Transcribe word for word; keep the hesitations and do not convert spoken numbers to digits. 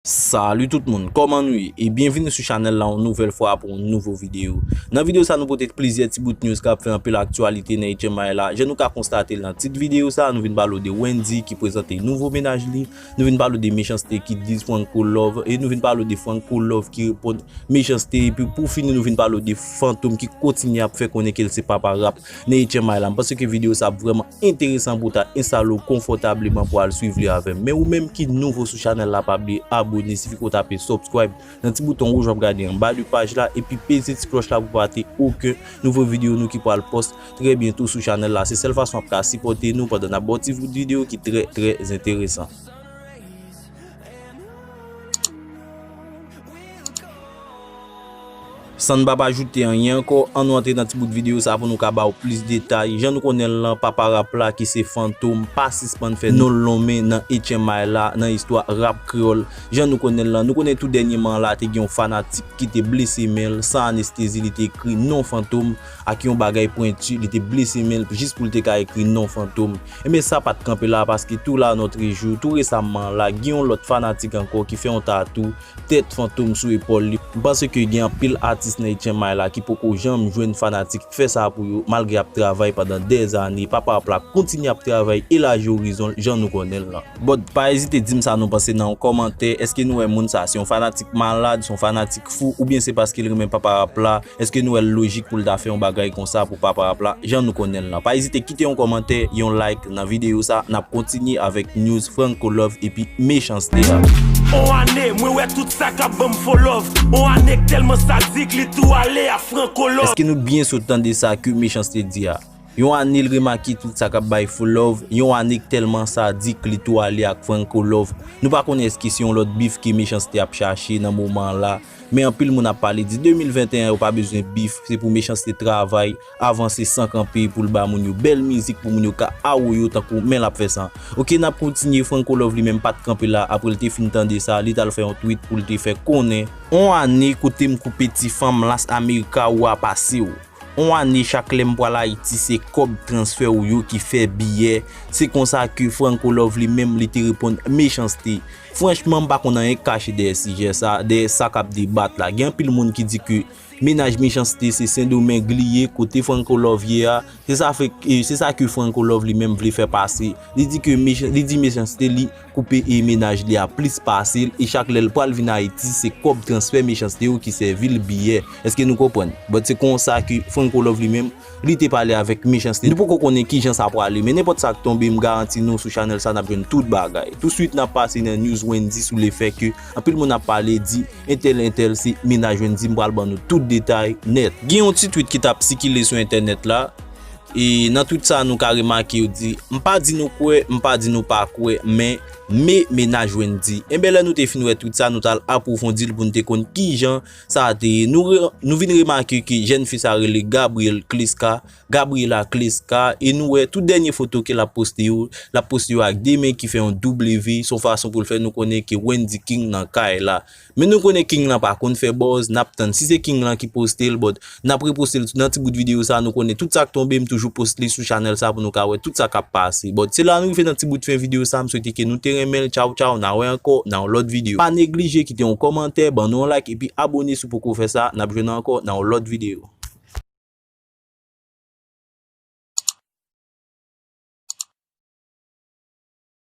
Salut tout moun, kòman nou ye? E byenvini sou chanèl la yon nouvèl fwa pou yon nouvo videyo. Nan videyo sa nou pote plizyè ti bout news k ap fè anpil aktyalite nan H M I la. Jan nou ka konstate l nan tit videyo sa, nou vin pale w de Wendyy ki prezante nouvo mennaj li. Nou vin pale w de Mechanste ki diss Franco Love. E nou vin pale w de Franco Love ki reponn Mechanste. Epi pou fini, nou vin pale w de Fantom ki kontinye ap fè konnen ke l se papa rap nan H M I la. M panse ke videyo sa ap vrèman enteresan pou w ta enstale w konfòtableman pou al swiv li avè m. Men ou menm ki nouvo sou chanèl la, pa bliye abone, sifi ke w tape subscribe nan ti bouton wouj w ap gade anba de paj la, epi peze ti klòch la pou w pa rate okenn nouvo videyo nou ki pral post trè byento sou chanèl la. Se sèl fason w ap ka sipòte nou pandan n ap ba w ti bout videyo ki trè, trè enteresan. San n p ap ajoute anyen ankò, ann nou antre nan ti bout videyo sa pou nou ka ba w plis detay. Jan nou konnen l lan, papa rap la ki se Fantom pa sispann fè non l lonmen nan H M I la, nan istwa rap kreyòl. Jan nou konnen l lan, nou konnen tou dènyèman la te gen yon fanatik ki te blese men l, san anestezi li te ekri non Fantom ak yon bagay pwenti, li te blese men l jis pou l te ka ekri non Fantom. Enben sa pa t kanpe la paske tou la notre jour, tou resaman la, gen yon lòt fanatik ankò ki fè yon tatou tèt Fantom sou epòl li. M panse ke gen anpil atis nan H M I la ki poko janm jwenn fanatik fè sa pou yo, malgre y ap travay pandan dèzane. Papa rap la kontinye ap travay, elaji orizon l jan nou konnen l lan. But pa ezite di m sa nou panse nan yon kòmantè. Èske nou wè moun sa se yon fanatik malad, se yon fanatik fou, oubyen se paske l renmen papa rap la? Èske nou wè l lojik pou l ta fè yon bagay konsa pou papa rap la jan nou konnen l lan? Pa ezite kite yon kòmantè, yon like nan videyo sa. N ap kontinye avèk news Franco Love epi Mechanste a. On ane, mwen wè tout sa k ap ban m fo love. On ane k tèlman sadik, li tou ale a Franco Love. Èske nou byen sot tande sa ke Mechanste di a? Yon ane l remake tout sa k ap bay fo love, yon ane k tèlman sadik, li tou ale ak Franco Love. Nou pa konnen èske se yon lòt bif ke Mechanste ap chache nan moman la. Men anpil moun ap pale di de mil venteyen yo pa bezwen bif, se pou Mechanste travay, avanse san kanpe pou l ba moun yo bèl mizik, pou moun yo ka awo yo tankou men l ap fè sa. Oke, n ap kontinye, Franco Love li menm pa t kanpe la, apre l te fin tande sa, li t al fè yon tweet pou l te fè konnen. On ane kote m koupe ti fanm Las America ou a pase w. On ane chak lè m pral Ayiti se kòb transfè ou yo ki fè biyè. Se konsa ke Franco Love li menm li te reponn Mechanste. Franchman, m pa konn anyen k kache dèyè sijè sa, dèyè sa k ap debat la. Gen anpil moun ki di ke mennaj Mechanste se Sendomeng li ye, kote Franco Love ye a. Se sa fè, e, se sa ke Franco Love li menm vle fè pase. Li di ke Mechan-, li di Mechanste li koupe e mennaj li a plis pase l, e chak lè l pral vin Ayiti, se kòb transfè Mechanste yo ki sèvi l biyè. Èske nou konprann? But se konsa ke Franco Love li menm, li te pale avèk Mechanste. Nou poko konnen kijan sa prale, men nenpòt sa k tonbe, m garanti nou sou chanèl sa n ap jwenn tout bagay. Touswit n ap pase nan news Wendyy sou lefè ke anpil moun ap pale di entèl entèl se mennaj Wendyy, m pral ban nou tout detay nèt. Gen yon ti tweet ki t ap sikile sou entènèt la, e nan tweet sa nou ka remake yo di, m pa di nou kwè, m pa di nou pa kwè, men me mennaj Wendyy. Enben lè nou te fin wè tweet sa, nou t al apwofondi l pou n te konn kijan sa te ye. Nou re-, nou vin remake ke jèn fi sa rele Gabriel Kleska, Gabriela Kleska, e nou wè tout dènye foto ke l ap poste yo, l ap poste yo ak de men ki fè yon W, se yon fason pou l fè nou konnen ke Wendyy King nan kay la. Men nou konnen King lan pa konn fè buzz, n ap tann si se King lan ki poste l, but n ap reposte l nan ti bout videyo sa, nou konnen tout sa k tonbe, m toujou poste li sou chanèl sa pou nou ka wè tout sa k ap pase. But se la nou rive nan ti bout fen videyo sa, m swete ke nou te renmen l, tchaw tchaw, n a wè ankò nan yon lòt videyo. Pa neglije kite yon kòmantè, ban nou yon like, epi abone si w poko fè sa, n ap jwenn ankò nan yon lòt videyo.